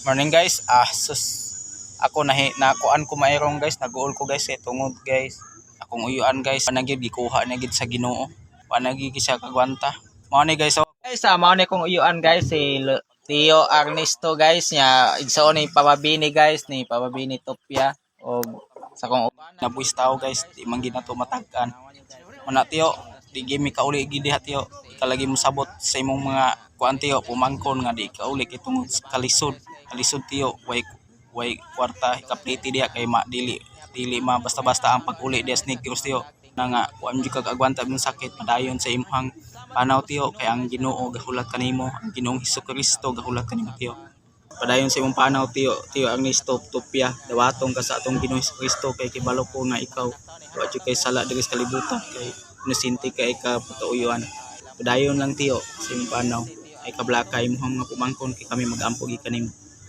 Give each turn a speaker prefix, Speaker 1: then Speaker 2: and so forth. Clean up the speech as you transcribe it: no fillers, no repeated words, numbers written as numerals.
Speaker 1: Morning, guys. Ah, sus. Ako nahi nakuan ko mairong, guys, naguol ko, guys, kay tungod, guys. Akong uyuan, guys, na gyud gikuha na gyud sa Ginoo. Wa na gyud siya kagwanta. Mao ni, guys, oh. Guys, mao ni akong uyuan, guys, si Tio Ernesto, guys, nya igsoon ni Pababini, guys, ni Pababini Topia og sa akong nabuhis tao, guys, di man gid nato matag-an. Mana, Tiyo, di gyud mi kauli gid diha, Tiyo. Ika lagi mo sabot sa imong mga kuan, Tiyo, pumangkon nga di kauli kay tungod sa kalisod. Kalisod, Tiyo, way kwarta ikapliti diha kay ma dili dili ma basta-basta ang pag-uli diha sa Negros, Tiyo. Na nga wa man jud kag agwanta imong sakit, padayon sa imong panaw, Tiyo, kay ang Ginoo gahulat kanimo, ang Ginoong Hesukristo gahulat kanimo, Tiyo. Padayon sa imong panaw, Tiyo, Tiyo Ernesto Topia, dawatong ka sa atong Ginoong Hesukristo kay kibalo ko nga ikaw wa jud kay sala diri sa kalibutan kay inosente kay ka pagkauyuan. Padayon lang, Tiyo, sa imong panaw. Ay kablaka imong mga pumangkon kay kami mag-ampo gikan nimo.